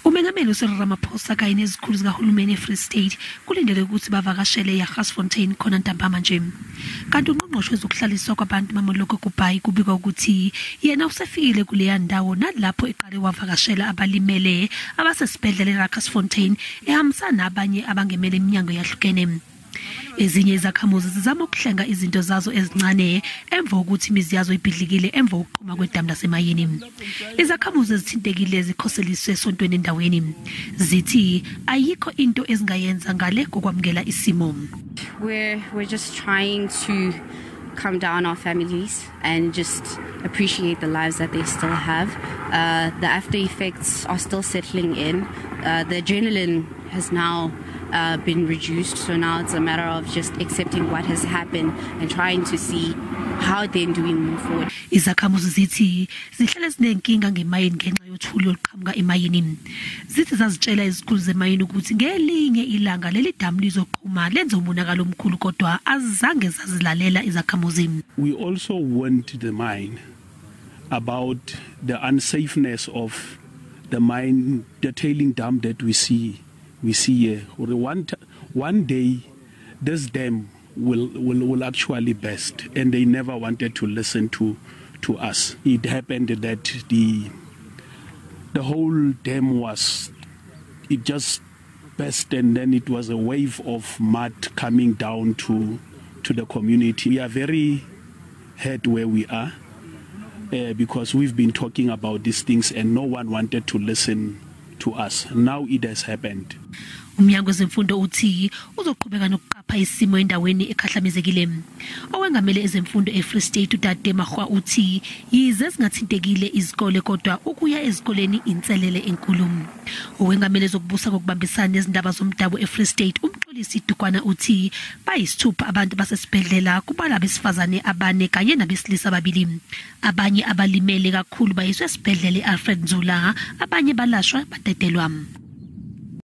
Umengameli uCyril Ramaphosa kanye nezikhulu zikahulumeni eFree State kulindeleke ukuthi bavakashele eJagtersfontein khona ntambama nje. Kanti ungqongqoshe wezokuhlaliswa kwabantu Mmamoloko Kubayi kubikwa ukuthi yena usefikile kuleya ndawo nalapho eqale wavakashela abalimele abasesibhedlela eJagtersfontein ehambisana nabanye abangemele iminyango eyahlukene. Ezinye izakhamuzi zizama ukuhlenga izinto zazo ezincane emva kokuthi imizi yazo ibhidlikile emva kokuqhuma kwedamu lasemayini. Izakhamuzi ezithintekile zikhoseliswe esontweni endaweni. Zithi ayikho into ezingayenza ngale kokwamukela isimo. We're just trying to calm down our families and just appreciate the lives that they still have. The after effects are still settling in. The adrenaline has now been reduced, so now it's a matter of just accepting what has happened and trying to see how then do we move forward. Izakhamuzi zithi zihlale zinenkinga ngemayini ngenxa yothuli oluqhamuka emayini. Zithi zazitshela izikhulu zemayini ukuthi ngelinye ilanga leli damu lizoqhuma lenze umonakalo omkhulu, kodwa azange zazilalela izakhamuzi. We also warned the mine about the unsafeness of the mine, the tailing dam that we see here. One day this dam will actually burst, and they never wanted to listen to us. It happened that the whole dam was, it just burst, and then it was a wave of mud coming down to the community. We are very hurt where we are because we've been talking about these things and no one wanted to listen to us. Now it has happened. Umnyango wezemfundo uthi uzoqhubeka nokuqapha isimo endaweni ekhahlamezekile. Owengamele ezemfundo eFree State uDade Mahwa uthi yize zingathintekile izikole, kodwa ukuya ezikoleni inselele enkulu. Owengamele zokubusa ngokubambisana nezindaba zomdabu eFree State uMxolisi Dukwana uthi bayisithupha abantu basesibhedlela, kubala abesifazane abane kanye nabesilisa ababili. Abanye abalimele kakhulu bayiswe esibhedlela eAlfred Nzula, abanye balashwa badedelwa.